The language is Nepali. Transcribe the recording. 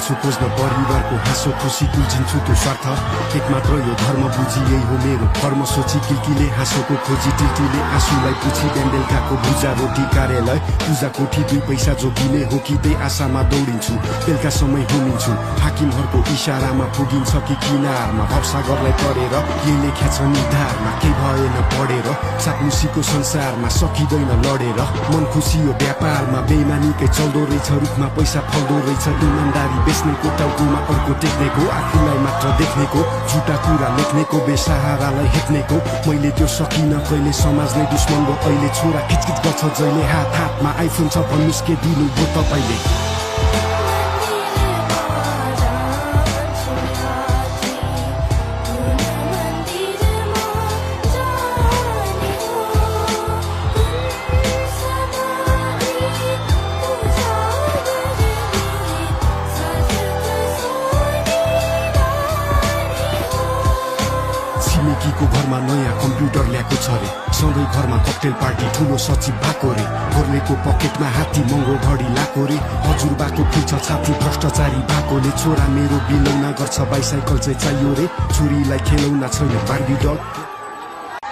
हाँसो खोज्न परिवारको हाँसो खुसी तुल्झिन्छु त्यो स्वार्थ एक मात्र यो धर्म बुझी यही हो मेरो कर्म सोची किल्कीले हाँसोको खोजी टिल्टीले आँसुलाई पुछी बेलकाको भुजा रोटी कार्यालय पूजा कोठी 2 पैसा जोगिने हो कि त्यही आशामा दौडिन्छु बेलुका समय घुमिन्छु हाकिमहरूको इशारामा पुगिन्छ कि किनारमा भवसागरलाई तरेर के लेख्या छ निधारमा केही भएन पढेर सातमुसीको संसारमा सकिँदैन लडेर मन खुसी यो व्यापारमा बेइमानीकै चल्दो रहेछ रुखमा पैसा फल्दो रहेछ इमानदारी बेच्नेको टाउकोमा अर्को टेक्नेको आफूलाई मात्र देख्नेको झुटा कुरा लेख्नेको बेसहारालाई हेप्नेको मैले त्यो सकिन कहिले समाजले दुश्मन भो अहिले छोरा खिचखिच गर्छ जहिले हात हातमा आइफोन छ भन्नुस् के दिनु भो तपाईले छिमेकीको घरमा नयाँ कम्प्युटर ल्याएको छ रे सधैँ घरमा ककटेल पार्टी ठुलो सचिव भएको रे गोर्लेको पकेटमा हात्ती महँगो घडी लाको रे हजुरबाको खुल्छ छाती भ्रष्टाचारी भएकोले छोरा मेरो बिलौना गर्छ बाइसाइकल चाहिँ चाहियो रे छोरीलाई खेलौना छैन बार्बी डल